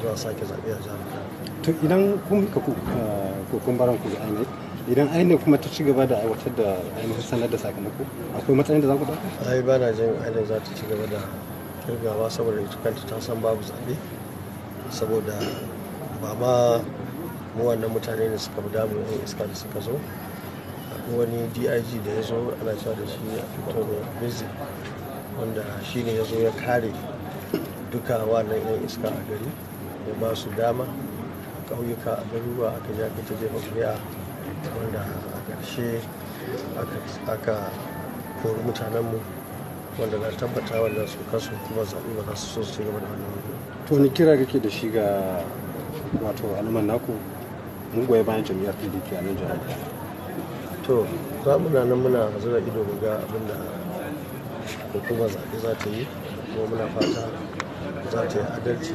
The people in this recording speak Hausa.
Zo a sake zaɓe a jihar Kano. To, idan kun mika kokon baran ku ga INEC, idan INEC kuma ta ci gaba da aiwatar da ainihin sanar da sakamako, akwai matsayin da za ku ɗauka? Ai ba na jin INEC za ta ci gaba da kirgawa, saboda ita kanta ta san babu zaɓe, saboda ba ma mu wannan mutane ne suka fi damu, yan iska da suka zo. Akwai wani DIG da ya zo, ana cewa da shi a fito busy, wanda shi ne ya zo ya kare duka wannan yan iska a gari, ya ba su dama a ƙauyuka, a garuruwa, aka je aka ta jefa ƙuri'a, wanda a ƙarshe aka kori mutanenmu, wanda na tabbata wannan su kansu kuma zaɓe ba za su so su ci gaba da wannan wani. To, wani kira kake da shi ga wato al'umman naku mun goyi bayan jam'iyyar PDP a nan jihar? To, za mu na nan muna zura ido mu ga abin da hukumar zaɓe za ta yi, kuma muna fata za ta yi adalci.